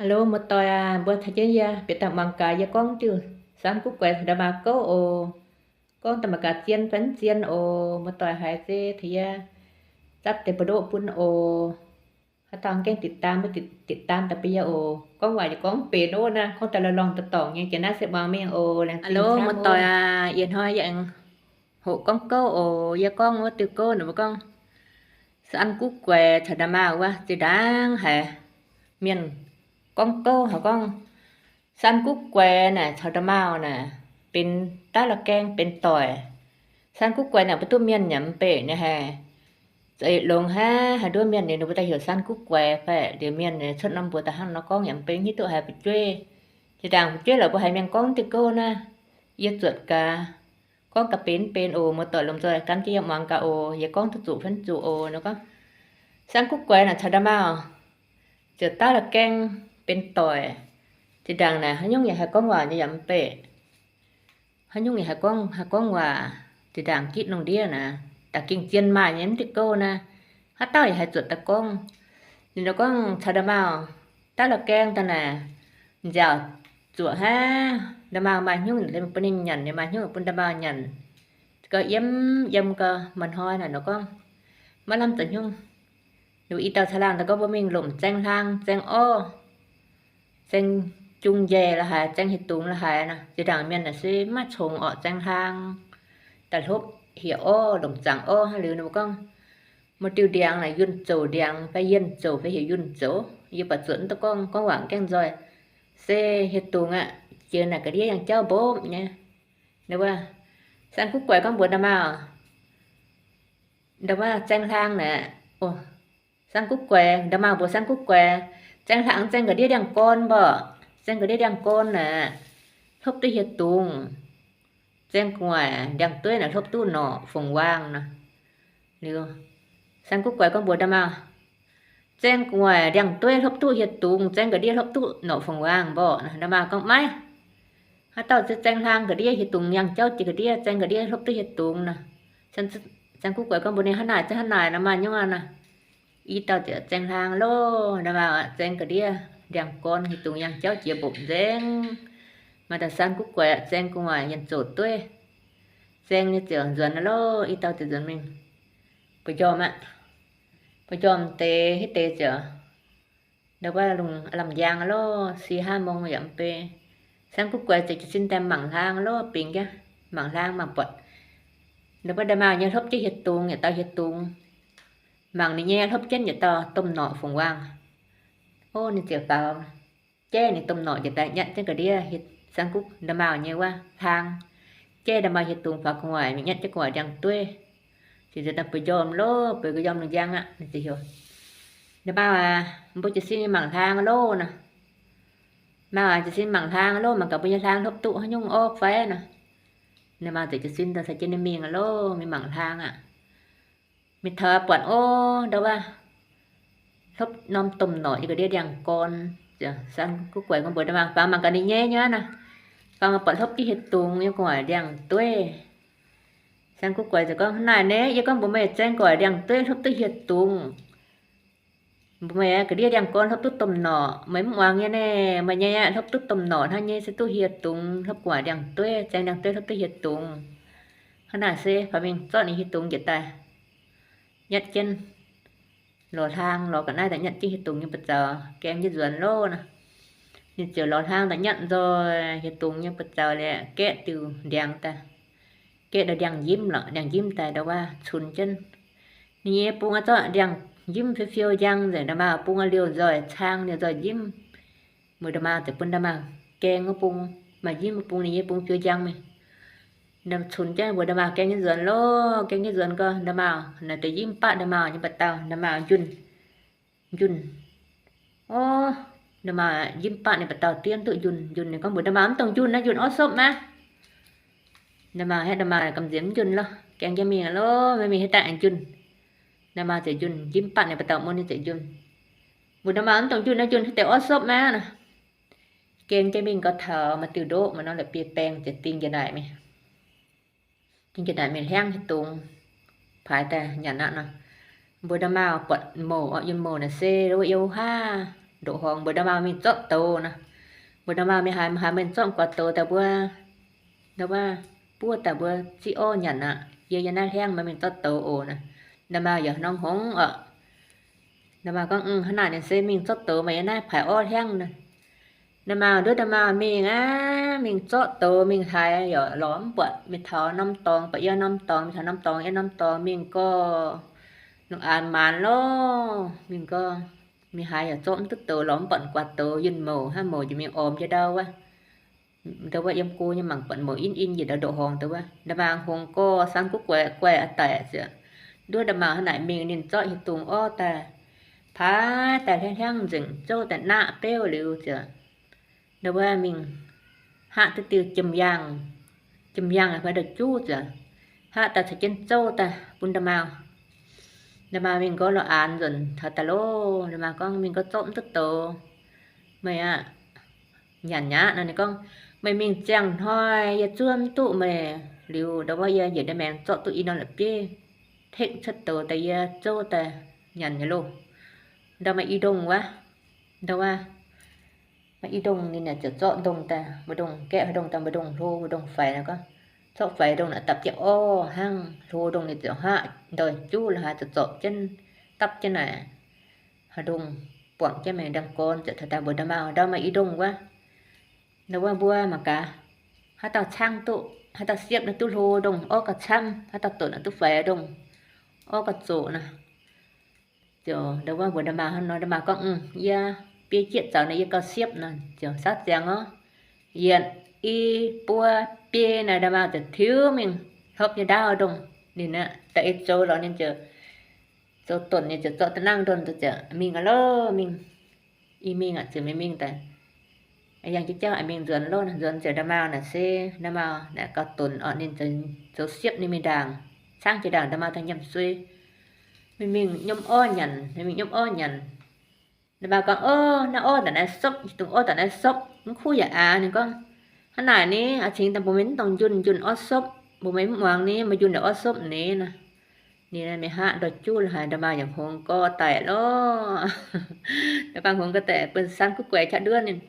Hello, muoz-doic aac, mbuo caux jienv yie bieqc daaih muangx gaax yie gorngv diuh San Guv Guaix caux nda'maauh gouv oc. Gorngv daaih mangc gaax zien fai mv zien oc. Muoz-doic haiz se tengx yie zatv deix mbu'ndoqv bun oc. Haaix dauh gaengh ติดตาม mbuo ติดตาม daaih bun yie oc. Gorngv waac yie gorngv mv benx ov naaiv, gorngv daaih lorngh lorngh dorngx dorngx nyei. Jiex naaiv se muangx mingh oc. Laengz zingh camv oc. Muoz-doic aac, ih hnoi yie aengx hoqc gorngv gouv oc. Yie gorngv wuov diuh gouv naaic mbuo gorngv San Guv Guaix caux nda'maauh wuov. Zinh ndaangc haiz mienh gorngv gouv haiz gorngv San Guv Guaix naaic caux nda'maauh naaic benx daav la'gaeng benx doic. San Guv Guaix naaic mbuo duqv mienh yaac mv benx nyei haic. Za'eix longx haic, haaix nduov mienh ninh mbuo daaih heuc San Guv Guaix fai liuz mienh cuotv norm mbuox daaih hnangv nor gorngv yaac mv benx, hiuv duqv haiz fu'jueiv. Zinh ndaangc fu'jueiv lorqc mbuo haiz mienh gorngv diuh gouv naaiv, yie zuotc gaax gorngv gaax benx mv benx oc. Muoz-doic lomh nzoih gan jienv yie muangx gaax oc. Yie gorngv duqv zuqc fai mv zuqc oc. Ninh gorngv San Guv Guaix naaic caux nda'maauh ziouc daav la'gaeng benx doic. Zinh ndaangc naaic haaix nyungc yaac haih gorngv waac nyei yaac mv benx. Haaix nyungc yaac haih gorngv, haih gorngv waac. Zinh ndaangc gitv lungh ndiev naaic, da'gengh zien maaih nyei mv diuh gouv naaiv. Haaix dauh yaac haih zuotc daaih gorngv. Ninh gorngv caux nda'maauh daav la'gaeng daaih naaic, nziaauc zuoqc haic. Nda'maauh maaih hnyouv bun ninh nyanc, ninh maaih hnyouv bun nda'maauh nyanc. Gau yiem yiem gau, maaih hnoi naaic nor gorngv maiv lamh zoux hnyouv, i dauh caangh laangh daaih gorngv mbuo mingh lomc zaeng hlaang zaeng orv, zaeng jung njaih la'haaix, zaeng hieh dungz la'haaix nor. Zinh ndaangc mienh naaic se maiv congx orqc, zaeng hlaang daaih hlopv hieh orv, lomc zaangc orv hnangv liuz nor mbuo gorngv maaih diuh ndiangx naaic yunh zouc ndiangx fai yienh zouc fai heuc yunh zouc. Yie buatc zuotc mv duqv gorngv, gorngv waac gaengh nzoih. Se hieh dungz aqv, jiex naaic ga'ndiev yangh jauv mbopv nyei. Wuov San Guv Guaix gorngv mbuox nda'maauh, nda'maauh zaeng hlaang naaic, San Guv Guaix, nda'maauh mbuox San Guv Guaix, zaeng hlaang zaeng ga'ndiev ndiangx-gorn mborqc, zaeng ga'ndiev ndiangx-gorn naaic, hlopv duqv hieh dungz. Zaeng gu'nguaaic ndiangx-dueiv naaic hlopv duqv norqc fongc waangh nor. Liuz, San Guv Guaix gorngv mbuox nda'maauh, zaeng gu'nguaaic ndiangx-dueiv hlopv duqv hieh dungz, zaeng ga'ndiev hlopv duqv norqc fongc waangh mborqc. Nda'maauh gorngv maiv, haaix dauh se zaeng hlaang ga'ndiev hieh dungz yangh jauv jiex ga'ndiev, zaeng ga'ndiev hlopv duqv hieh dungz nor. San Guv Guaix gorngv mbuox ninh, hnangv naaic za'gengh hnangv naaic nor maaih nyungc aqv nor. I dauh ziouc zaeng hlaang loh, nda'maauh zaeng ga'ndiev ndiangx-gorn hieh dungz yangh jauv jiex mbopv nzengc. Maaih dauh San Guv Guaix zaeng gu'nguaaic yienh zouc dueiv. Zaeng nyei ziouc nzuonx loh, i dauh ziouc nzuonx mingh buoz njormh aqv. Buoz njormh deix hitv deix ziouc, nda'wuov lungh lamh njang loh, si hnangv mong yaac mv bei. San Guv Guaix ziouc jiez sin daaih mangc hlaang loh, bingx jienv mangc hlaang mangc buatc nda'wuov nda'maauh nyei hlopv jienv hieh dungz, yietc dauh hieh dungz. Mangc ninh nyei hlopv jienv yietc dauh domh norqc fongc waangh. Ov, ninh ziouc faaux jaiv ninh domh norqc njiec daaih nyatv jienv ga'ndiev San Guv nda'maauh nyei wuov hlaang. Jaiv nda'maauh hieh dungz faaux gu'nguaaic mingh nyatv jienv gu'nguaaic ndiangx-dueiv. Ziouc nzuonx daaih buoz njormh loh, bueix ga'nyiec njang aqv, ninh ziouc heuc, nda'maauh aac, mbuo jiez sin mingh mangc hlaang loh nor. Maauh aac, jiez sin mingh mangc hlaang loh, mangc gaax mbuo nyei hlaang hlopv duqv haaix nyungc orv fai nor. Ninh maauh ziouc jiez sin daaih caux jienv ninh mingh loh, mingh mangc hlaang aqv. Mingh taux buatc ov, nda'wuov hlopv norm domh norqc yiem ga'ndiev ndiangx-gorn. San Guv Guaix gorngv mbuox nda'maauh, faaux mangc gaax ninh nyei nyei nor. Faaux mangc buatc hlopv duqv hieh dungz yiem gu'nguaaic ndiangx-dueiv. San Guv Guaix ziouc gorngv, hnangv naaic nor, yie gorngv mbuox meih, zaeng gu'nguaaic ndiangx-dueiv hlopv duqv hieh dungz. Mbuox meih, ga'ndiev ndiangx-gorn hlopv duqv domh norqc, meih mv muangx nyei naaic. Meih nyei aqv, hlopv duqv domh norqc hnangv nyei, se duqv hieh dungz, hlopv gu'nguaaic ndiangx-dueiv, zaeng ndiangx-dueiv hlopv duqv hieh dungz. Hnangv naaic se faaux mingh zorqv ninh hieh dungz njiec daaih nyatv jienv lorz hlaang, lorz ga'naaiv daaih nyatv jienv hieh dungz nyei buoz-zaux, gaeng jienv nzuonx loh nor. Ninh ziouc lorz hlaang daaih nyatv nzoih hieh dungz nyei buoz-zaux liuz, gaeqv diuh ndiangx daaih, gaeqv ndau ndiangx-njimv lorqc, ndiangx-njimv daaih nda'wuov cunx jienv. Ninh nyei bung aqv, zorqv ndiangx-njimv fiou-fiou njang nzengc, nda'maauh bung aqv liouh nzoih, cang liouh nzoih njimv. Mbuox nda'maauh ziouc bun nda'maauh gaeng wuov bung, maaih njimv wuov bung, ninh nyei bung fiou njang mingh. Cunx jienv mbuox nda'maauh gaeng jienv nzuonx loh. Gaeng jienv nzuonx gau, nda'maauh naaic deix njimv batv nda'maauh nyei mba'dauh, nda'maauh njunh, njunh. Ov, nda'maauh njimv batv ninh mba'dauh diev duqv njunh. Njunh ninh gorngv mbuox nda'maauh, mv dongh njunh naaiv, njunh orv sopv naaiv. Nda'maauh haeqv, nda'maauh gamh nziex mv njunh loh, gaeng jienv mingh loh, maiv mingh haeqv daaih njunh. Nda'maauh ziouc njunh, njimv batv ninh mba'dauh mun ninh ziouc njunh. Mbuox nda'maauh, mv dongh njunh naaiv, njunh haeqv deix orv sopv naaiv nor. Gaeng jienv mingh gau, taux maaih diuh ndoqv, maaih norm la'bieiv-baeng ziouc ding njiec naaic mingh. Ding njiec naaic mingh hliangv hieh dungz, paaix daaih nyanc aqv nor. Mbuox nda'maauh buatc mouc orqc, yunh mouc naaic se wuov you haav. ndoqc horngz mbuox nda'maauh mingh zorqv douz nor. Mbuox nda'maauh mingh haaix, haaix meih zorqv guaax douz daaih mbuo, nda'maauh buov daaih mbuo ziqv orv nyanc aqv. Yie yiem naaiv hliangv, meih mingh zorqv douz oc nor. Nda'maauh yaac norm hngongx oc. Nda'maauh gorngv, Hnangv naaic ninh se mingh zorqv douz, meih yiem naaiv paaix orv hliangv nor. Nda'maauh nduov nda'maauh mingh aqv, mingh zorqv douz mingh haaix yaac lorz mv buatc, mingh taux norm dorngx buatc yiem norm dorngx, mingh taux norm dorngx yiem norm dorngx, mingh gorx lungh aanx maanz lorqc, mingh gorx, mingh haaix yaac zorqv mv duqv douz, lorz mv buatc guaax douz, yunh mouc hnangv, mouc jiex mingh ormx jienv ndau wuov. Ndau wuov yiem go nyei mangc buatc mouc in in njiec ndau ndoqc horngz ndau wuov. Nda'maauh hngongx gorx, Saan Guv Guaix guaix a'daic ziouc nduov nda'maauh hnangv naaic mingh, ninh zorqv hieh dungz orv daaih, paaix daaih hliangv hliangv nzengc, zouv daaih naqv beuv liuz ziouc ndau wuov mingh haqv duqv diuh jiem-yaangh, jiem-yaangh fai ndau-juv ziouc haqv daaih caux jienv zouv daaih bun nda'maauh. Nda'maauh mingh gorx lungh aanx nzunc taux daaih loh, nda'maauh gorngv, Mingh gorx zorqv mv duqv douz, meih aqv, nyanc aqv nor. Ninh gorngv, Meih mingh ziangh hnoi yie zuov mv duqv meih liuz, ndau wuov yie njiec ndiev maengx zorqv duqv i norm la'bieiv tekv cuotv douz daaih yie zouv daaih nyanc nyei loh. Ndau maaih i ndongh wuov, ndau wuov maaih i ndongh, ninh ziouc zorqv ndongh daaih, mbu'ndongx gaeqv haaix ndongh daaih, mbu'ndongx hlo, mbu'ndongx faix nor gorngv, zorqv faix ndongh naaic dapv jienv orv hnangv, hlo ndongh ninh ziouc haqv ndau juv la'haaix ziouc zorpc jienv dapv jienv naaic haaix ndongh buangc jienv maengx ndamv gorn ziouc taux daaih mbuox nda'maauh, Ndau maaih i ndongh wuov. Ndau wuov mbuo mangc gaax, haaix dauh caangv duqv, haaix dauh siepv naaic duqv hlo ndongh orv gauh camv, haaix dauh donx naaic duqv faix ndongh orv gauh zoqc nor. Ziouc ndau wuov mbuox nda'maauh hnangv nor, nda'maauh gorngv, Yie biei jieqv zaux naaic yie gauh siepv nor. Ziouc saauv ziangx orv, yietc, i, buo, biei naaic nda'maauh ziouc tiux mingh hlopv nyei ndaauv ndongh. Ninh daaih ei zoux lorz ninh ziouc zoux donx, ninh ziouc zorqv da'nangv ndongh ziouc mingh aqv loh. Mingh, i mingh aqv, ziouc mingh mingh daaih yangh jienv jauv mingh nzuonx loh. Nzuonx ziouc nda'maauh naaic se, nda'maauh naaic gauh donx orqc, ninh zoux siepv ninh mingh ndaangc, caangv jiex ndaangc nda'maauh daaih nyiemc suei. Mingh mingh nyiemv orv nyanc, mingh nyiemv orv nyanc. Nda'maauh gorngv, Ov, naaiv orv ndongc naaiv sopv, dongh orv ndongc naaiv sopv, mv kuv yaac aax. Ninh gorngv, Hnangv naaic ni, aa cingx daaih mbuo maiv dongh njunh njunh orv sopv, mbuo maiv muangx ni, maaih njunh orv sopv ni nor. Ninh mingh haqv ndau juv la'haaix, nda'maauh yaac hngongx gorx daic loh. Nda'maauh hngongx gorx daic, bun Saan Guv Guaix qaqv nduov ninh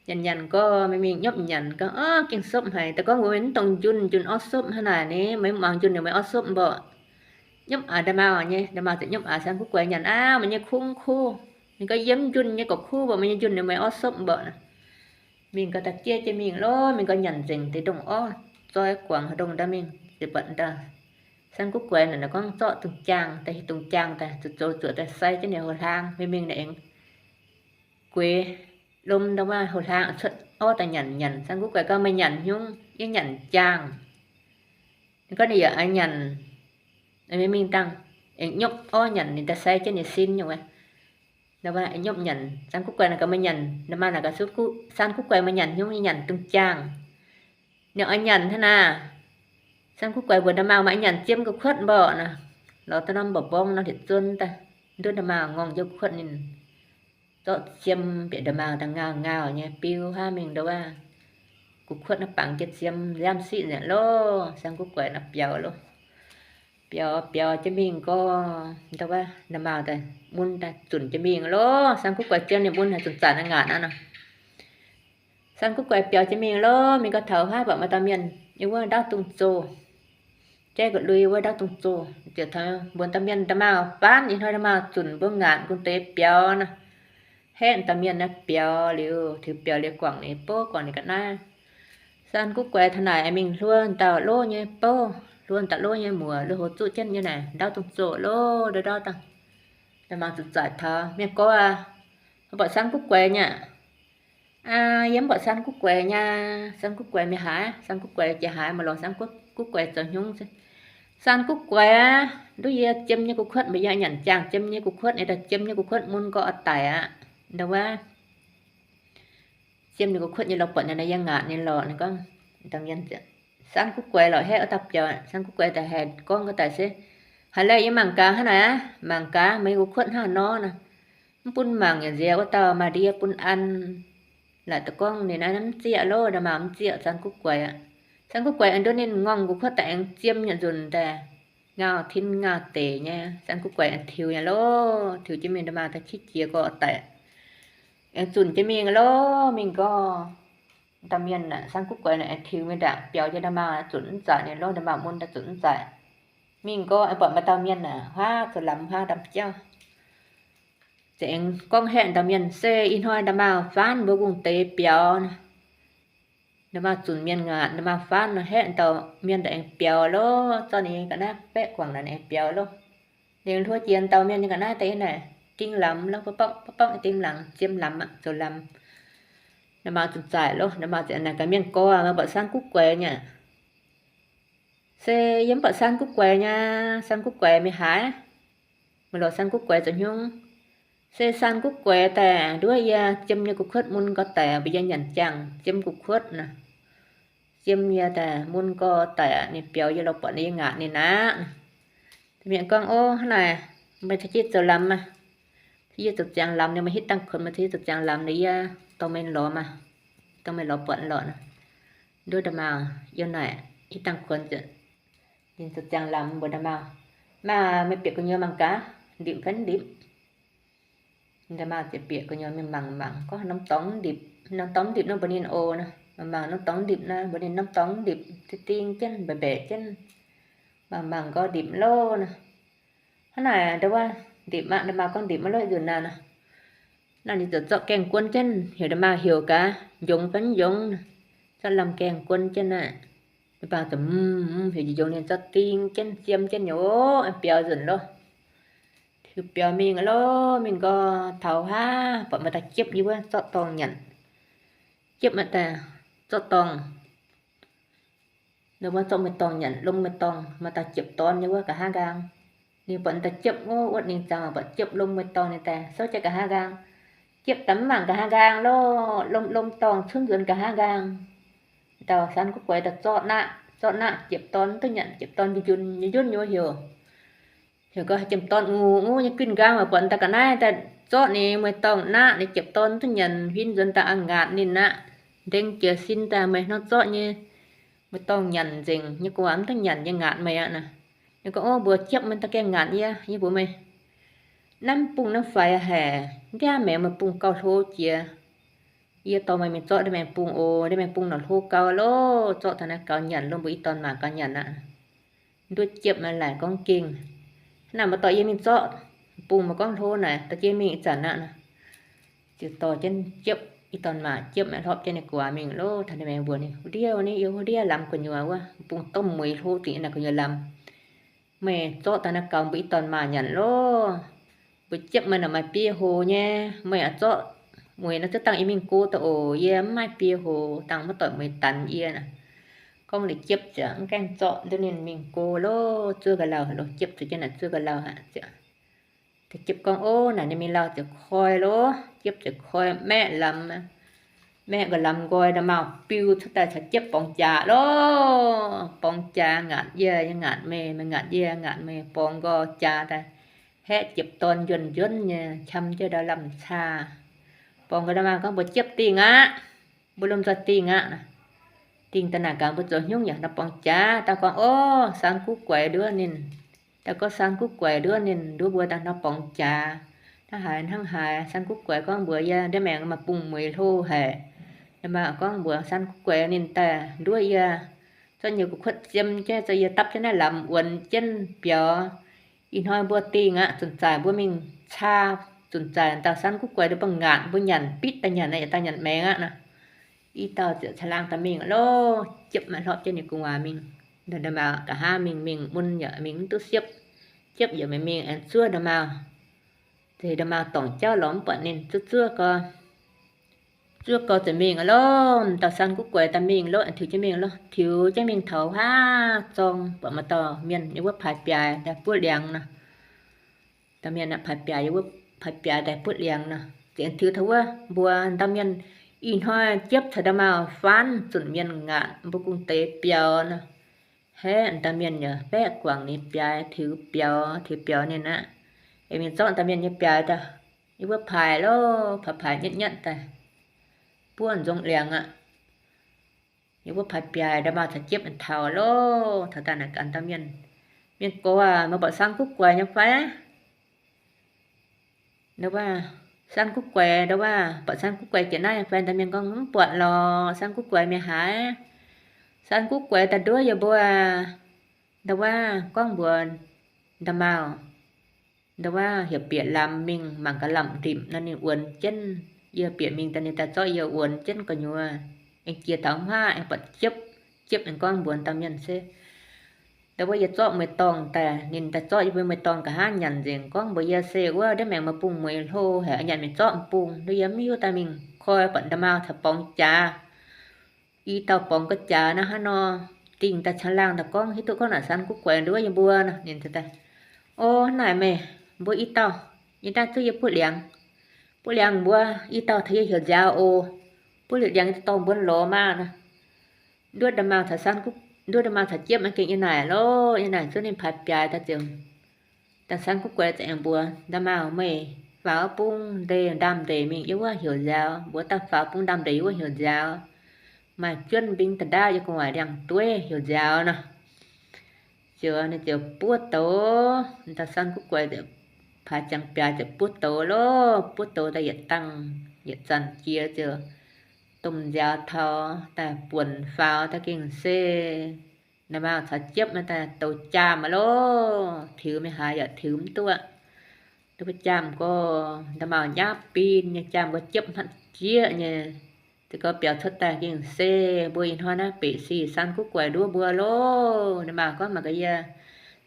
nyanc nyanc gorx, mingh mingh nyiemv nyanc gorngv, Ov, gengh sopv haic. Da'gorngv mbuo maiv dongh njunh njunh orv sopv hnangv naaic ni, maiv muangx njunh ninh maiv orv sopv mborqc. Nyiemv aax nda'maauh nyei, nda'maauh ziouc nyiemv aax Saan Guv Guaix nyanc aqv, meih nyei kuv kuv. Ninh gorngv, Yiem njunh nyei gorx kuv mborqc, meih nyei njunh ninh maiv orv sopv mborqc nor. Mingh gorx daaih jiex jienv mingh loh, mingh gorx nyanc nzengc deix ndongh orv, zoi guangc haaix ndongh ndau mingh, ziouc buatc ndau Saan Guv Guaix naaic gorngv zorqv dungz jaangh daaih, hieh dungz jaangh daaih, zoux zoux zuoqc daaih sai jienv ninh houx hlaang. Mingh mingh naaic aengx gueix lom ndau wuov houx hlaang cuotv orv daaih nyanc nyanc. Saan Guv Guaix gorngv, Meih nyanc hnyungv, yie nyanc jaangh. Ninh gorngv ninh yaac nyanc, mingh mingh dangh aengx nyiemv orv nyanc, ninh daaih sai jienv ninh sin nyei wuov. Ndau wuov nyiemv nyanc, Saan Guv Guaix naaic gorngv, Meih nyanc, nda'maauh naaic gorngv, Saan Guv Guaix, meih nyanc hnyungv, yie nyanc dungz jaangh. Ninh oix nyanc hnangv naaic. Saan Guv Guaix mbuox nda'maauh, Meih nyanc jiem gu'kuotv mborqc nor. Lorz daaih norm mba'mbong nor, hlieqv-zuon daaih, nduov nda'maauh ngorng jienv gu'kuotv ninh zorqv jiem bieqc nda'maauh daaih ngaauh ngaauh nyei biu hnangv mingh ndau wuov gu'kuotv naaiv bangc jienv jiem nziaamv siqv nzengc loh. Saan Guv Guaix naaic biaux loh. Biaux biaux jienv mingh gorx, ndau wuov nda'maauh daaih mun daaih zunc jienv mingh loh. Saan Guv Guaix jiem ninh mun haic, zunc zanc naaiv ngaatc aqv nor. Saan Guv Guaix biaux jienv mingh loh, mingh gorx taux haav baac maaih dauh mienh yiem wuov ndaauv dungz zoh, jaiv ga'lui wuov ndaauv dungz zoh, ziouc taux mbuox dauh mienh, Nda'maauh, baanv ih hnoi nda'maauh zunc mbuo ngaatc gunv deix biaux nor. Haeqv dauh mienh naaiv biaux liuz, tiux biaux liuz guangc ninh bouv, guangc ninh ga'naaiv. Saan Guv Guaix taux naaic mingh hluo dauh lov nyei bouv, hluo dauh lov nyei muoc, lui-houx zuqv jienv nyei naaic ndaauv dungz zoh loh, ndau ndaauv dangh. Nda'maauh zuqc zaaic taux, Mienh gorx aac, mbuo mbuoqc Saan Guv Guaix nyei aqv. Aa, yie mv buatc Saan Guv Guaix nyei. Saan Guv Guaix mingh haaix? Saan Guv Guaix jiex haaix? Maiv lorz Saan Guv Guaix zoux hnyungv. Saan Guv Guaix aav, nduov yie jiem nyei gu'kuotv, mbuo yie nyanc jaangh jiem nyei gu'kuotv, ninh daaih jiem nyei gu'kuotv mun gorx oix daic aqv. Ndau wuov jiem ninh gu'kuotv nyei lorh buatc ninh naaiv yiem ngaatc ninh lorqc. Ninh gorngv, Saan Guv Guaix lorqc, haeqv wuov dauh biaux. Saan Guv Guaix daaih haih gorngv gorx daaih se, Haiz laeh yie mangc gaax hnangv naaic aqv, mangc gaax meih gu'kuotv hnangv nor nor. Mv bun mangc yaac nziex wuov dauh maaih ndie bun an. Laaic da'gorngv ninh naaiv mv zieqv loh, nda'maauh mv zieqv Saan Guv Guaix aqv. Saan Guv Guaix aengx nduov ninh ngorng gu'kuotv daaih aengx jiem nyei nzunc daaih, ngauh tin ngauh deic nyei. Saan Guv Guaix aengx tiux nyei loh, tiux jienv mingh nda'maauh daaih qiex jiez gorx daic. Aengx zunc jienv mingh lov, mingh nqorngv dauh mienh aeqv, Saang Guv Guaix naaic aengx tiux mingh ndaangc biaux jienv nda'maauh zunc mv zaic ninh lov, nda'maauh mun daaih zunc mv zaic. Mingh nqorngv aengx buatc maaih dauh mienh aeqv, huaav zoux lamz huaav ndamv jauv. Ziouc aengx gorngv haeqv dauh mienh, Se ih hnoi nda'maauh faanv mbuo kungx deix biaux nor. Nda'maauh zunc mienh ngaatc, nda'maauh faanv nor, haeqv dauh mienh daaih aengx biaux lov. Zorqv ninh ga'naaiv baeqv guangc naaic aengx biaux lov. Ninh hluov jiex dauh mienh nyei ga'naaiv daaih yiem naaic ding lamz lov, ba'bauv ba'bauv ding lamz, jiem lamz aqv, zoux lamz. Nda'maauh zunc zaic lov, nda'maauh ziouc naaic gaax, Mienh gorx, meih buatc Saang Guv Guaix nyei? Se yie mv buatc Saang Guv Guaix nyei. Saang Guv Guaix mingh haaix? Meih lorz Saang Guv Guaix zoux hnyungv? Se Saang Guv Guaix daaih nduov yie jiem nyei gu'kuotv mun nqoi daic, mbuox yie nyanc jangc jiem gu'kuotv nor. Jiem yie daaih mun nqoi daic, ninh biaux yie lorz buatc ninh, yie ngaatc ninh aqv. Mienh gorngv, Ov, hnangv naaic, meih caux yie zoux lamz maah. Caux yie zoux ziangx lamz, ninh meih hitv dangh kuonx, meih caux yie zoux ziangx lamz, ninh yie dorh meih lorz maah, dorh meih lorz buatc lorqc nor. Nduov nda'maauh yiem naaic hitv dangh kuonx, ninh zoux ziangx lamz mbuox nda'maauh, Maah, meih bieqc gu'nyuoz mangc gaax, ndipc fai mv ndipc? Nda'maauh ziouc bieqc gu'nyuoz mingh mangc mangc, gorngv, Norm dorngx mv ndipc. Norm dorngx mv ndipc nor mbuox ninh oc nor. Mangc mangc norm dorngx mv ndipc nor mbuox ninh, Norm dorngx mv ndipc, ding jienv mbaeqc mbaeqc jienv. Mangc mangc nqoi ndipc lov nor. Hnangv naaic nda'wuov ndipc aqv. Nda'maauh gorngv, Ndipc maiv lov nzunc naaiv nor. Naaiv ninh ziouc zorqv gaengh guon jienv, heuc nda'maauh heuc gaax njongx fai mv njongx nor. Zorqv lamh gaengh guon jienv naaiv. Nda'maauh ziouc mv heuc njongx, ninh zorqv ding jienv, jiem jienv nyei oc, biaux nzunc lov. Tiux biaux mingh lov, mingh nqoi taux haav, buatc maaih dauh jiepv yiem wuov zorqv dorngh nyanc. Jiepv maaih dauh zorqv dorngh, ninh wuov zorqv mueiz-dorngh nyanc, lom mueiz-dorngh, maaih dauh jiepv dorn yiem wuov nqa'haav nqaang. Ninh buatc dauh jiepv wuov, wuotv ninh zaangc, buatc jiepv lom mueiz-dorngh, ninh daaih souv jienv nqa'haav nqaang. Jiepv daaih mv mangc nqa'haav nqaang lov, lom lom dorngh cunv nzuonx nqa'haav nqaang. Dauh Saang Guv Guaix daaih zorqv naqv, zorqv naqv, jiepv dorn mv duqv nyanc, jiepv dorn njunc njunc nyei wuov heuc. Heuc gau, jiepv dorn ngux ngux nyei guinh nqaang, buatc daaih ga'naaiv daaih zorqv ninh mueiz-dorngh naqv, ninh jiepv dorn mv duqv nyanc, huin nzuonx daaih a'ngaatc ninh aqv. Ndeng jiez sin daaih, Meih hnangv zorqv nyei mueiz-dorngh nyanc nzengc nyei, gu'nguaaz mv duqv nyanc nyei, ngaatc meih aqv nor. Ninh gorngv, Ov, mbuox jiepv meih daaih gaengh ngaatc yie, yie mbuox meih, naaiv mv bung naaiv faix haic, ndiav maengx meih bung gauh hlo jiex. Yie dorh meih mingh zorqv ndiev maengx bung oc. Ndiev maengx bung nor hlo gau loh, zorqv taux naaiv gaux nyanc loh, mbuo i dorn maac gaux nyanc aqv. Nduov jiepv maaih laaic gorngv gengh, Hnangv naaic, meih dorh yie mingh zorqv bung, meih gorngv hlo naaic, dorh jienv mingh ih zanc aqv nor. Ziouc dorh jienv jiepv, i dorn maac jiepv maaih hlopv jienv ninh gu'nguaaz mingh loh, taux ndiev maengx mbuox ninh, Wuov ndiev, wuov ndiev, yie wuov ndiev lamz gu'nyuoz wuov, bung domh mueiz hlo dingc yie naaic gu'nyuoz lamz. Meih zorqv daaih naaiv gaux mbuo i dorn maac nyanc loh. Mbuo jiepv meih naaic maaih biei hoc nyei, meih aqv zorqv mueiz naaiv zuov dangh yie mingh go daaih oc. Yie mv maaih biei hoc, dangh maiv doic mueiz danx yie naaic. Gorngv liuz jiepv ziouc mv gaengh zorqv nduov ninh mingh go loh, zuov ga'lauh loh. Jiepv zuqc jienv naaic zuov ga'lauh aqv ziouc, jiepv gorngv, Ov, naaic ninh mingh lauh ziouc koi loh. Jiepv ziouc koi maeqv lamz, maeqv ga'lamz nqoi, nda'maauh biu cuotv daaih caux jiepv borngz jaax loh. Borngz jaax, ngaatc yie, yie ngaatc meih, meih ngaatc yie, ngaatc meih, borngz nqoi jaax daaih, haeqv jiepv dorn njuonv njuonv nyei, qam jienv ndau lamh caa. Borngz nqoi nda'maauh gorngv, Mbuo jiepv dingh aqv. Mbuo lomh nzoih dingh aqv. Dingh daaih naaic gaax mbuo zoux hnyungv yaac nor borngz jaax. Dauh gorngv, Ov, Saang Guv Guaix nduov ninh. Dauh gorngv, Saang Guv Guaix nduov ninh, nduov mbuo daaih nor borngz jaax. Hnangv haaix hnangv haaix. Saang Guv Guaix gorngv mbuox yie, Ndiev maengx maaih bung mueiz hlo haic. Nda'maauh gorngv mbuox Saang Guv Guaix ninh daaih nduov yie, zorqv nyei gu'kuotv jiem jienv, zorqv yie dapv jienv naaiv lamz wuonx jienv biaux. Ih hnoi mbuo dingh aqv. Zunc zaaic mbuo mingh caa, zunc zaaic dauh Saang Guv Guaix nduov mbuo ngaatc, mbuo nyanc, bitv daaih nyanc, yaac daaih nyanc maengx aqv nor. I dauh ziouc caangh laangh daaih mingh loh. Jiepv maaih hlopv jienv ninh gu'nguaaz mingh. Nda'maauh nqa'haav mingh, mingh mun yaac mingh mv duqv siepv. Jiepv yaac mingh mingh aengx zuov nda'maauh. Zeix nda'maauh dorngc jauv lorz mv buatc ninh, zuov zuov gau, zuov gau ziouc mingh aqv loh. Dauh Saang Guv Guaix daaih mingh loh, tiux jienv mingh loh, tiux jienv mingh taux haav zorng, buatc maaih dauh mienh yiem wuov paaix biaaix daaih buov liangx nor. Dauh mienh paaix biaaix, yiem wuov paaix biaaix daaih buov liangx nor. Ziouc tiux taux wuov mbuox dauh mienh, Ih hnoi jiepv caux nda'maauh faanv zunc mienh ngaatc, mbuo kungx deix biaux nor. Haeqv dauh mienh yaac baeqv guangc ninh biaaix tiux biaux. Tiux biaux ninh aqv, aengx mingh zorqv dauh mienh nyei biaaix daaih, yiem wuov paaix loh, paaix paaix nyetv nyetv daaih buov nzong liangx aqv. Yiem wuov paaix biaaix nda'maauh caux jiepv taux loh. Taux daaih naaic gaax dauh mienh, Mienh gox aac, meih buatc Saang Guv Guaix nyei fai? Wuov San Guv Guaix nda'waav, buatc San Guv Guaix jiex naaiv, faen daaih mienh gorngv, Mv buatc lorqc, San Guv Guaix mienh haaix? San Guv Guaix daaih nduov yie mbuo nda'waav gorngv mbuox nda'maauh, nda'waav heuc bieqc lamz mingh mangc gaax lamh ndimc nor ninh wuonx jienv. Yie bieqc mingh daaih ninh daaih zorqv yie wuonx jienv gu'nyuoz. Aengx jiex taux hmuangv aengx buatc jiepv, jiepv aengx gorngv mbuox dauh mienh se, nda'waav yie zorqv mueiz-dorngh daaih, ninh daaih zorqv yie mbuo mueiz-dorngh nqa'haav nyanc nzengc, gorngv mbuox yie se wuov ndiev maengx maaih bung mueiz hlo haic, nyanc mingh zorqv m'bung. Nduov yie mv hiuv daaih mingh koi buatc nda'maauh caux borngz jaax, i dauh borngz ga'jaax naaiv hnangv nor, dingh daaih caangh laangh daaih gorngv, hiuv duqv gorngv naaic San Guv Guaix nduov yie mbuo nor. Ninh daaih, O, naaic meih mbuo i dauh, yie daaih zuqv yie buov liangx. Buov liangx mbuo i dauh taux yie heuc nziaaux oc. Buov liangx dorh mbuo lorz maah nor. Nduov nda'maauh caux San Guv, nduov nda'maauh caux jiepv maiv gengh yie naaic loh, yie naaic zuqv ninh paaix biaaix daaih ziouc, daaih San Guv Guaix ziouc aengx mbuox nda'maauh, Meih faaux bung ndeic ndaamv-ndeic mingh yie wuov heuc nziaaux. Mbuox daaih faaux bung ndaamv-ndeic yie wuov heuc nziaaux. Maaih juonv mbing da'ndaav yie gu'nguaaic ndiangx-dueiv heuc nziaaux nor. Ziouc ninh ziouc buov douz, daaih San Guv Guaix ziouc paaix ziangx biaaix ziouc buov douz loh. Buov douz daaih yietc dangh yietc zanc jiex ziouc domh nziaaux taux daaih buonc faaux daaih gengh se nda'maauh caux jiepv naaiv daaih douz jaamh aqv loh. Tiux mingh haaix yaac tiux mv duqv. Nda'maauh jaamh gorx, nda'maauh nyaapv bin nyei jaamh gorx, jiepv hmatv jieqv nyei. Ziouc gorx biaux cuotv daaih gengh se mbuo ih hnoi naaiv beic sic San Guv Guaix nduov mbuo loh. Nda'maauh gorngv mangc gaax yie,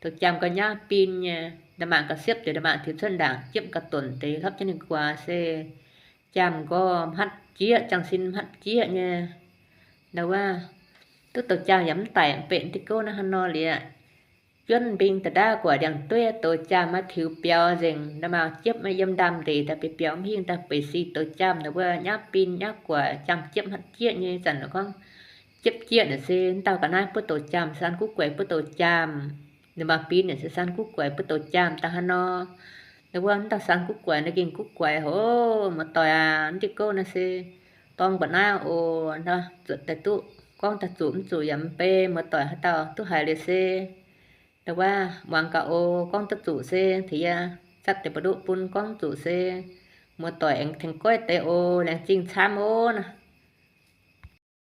douz jaamh gorx nyaapv bin nyei. Nda'maauh gauh siepv deix, nda'maauh tiux cuotv ndaangc jiepv gauh donc deix hlopv jienv ninh guaax se jaamh gorx hmatv jieqv, jaang sin hmatv jieqv nyei. Nda'waav duqv douz jaamh yaac mv daic mv benx diuh gouv naaiv hnangv nor liuz, juonv mbing da'ndaav gu'nguaaic ndiangx-dueiv douz jaamh maiv tiux biaux nzengc. Nda'maauh jiepv maiv yiem ndaamv-ndeic daaih biaux mv hingh daaih beic sic douz jaamh nda'waav nyaapv bin nyaapv gu'nguaaic jaamh jiepv hmatv jieqv nyei. Zanc gorngv jiepv jieqv naaic se mv dauh ga'naaiv buov douz jaamh, San Guv Guaix buov douz jaamh. Nda'maauh bin naaic se San Guv Guaix buov douz jaamh daaih hnangv nor. Nda'waav mv dauh San Guv Guaix naaiv gengh guv guaix haic, Muoz-doic aac, mv diuh gouv naaiv se dorng mbuo naaiv oc. Nor zuotc daaih duqv gorngv daaih zuqc mv zuqc yaac mv bei, muoz-doic haaix dauh duqv haiz liuz se nda'waav muangx gaax oc. Gorngv duqv zuqc se tengx yie zatv deix mbu'nduqv bun, gorngv zuqc se muoz-doic aengx tengx goiv deix oc. Laengz zingh camv oc nor.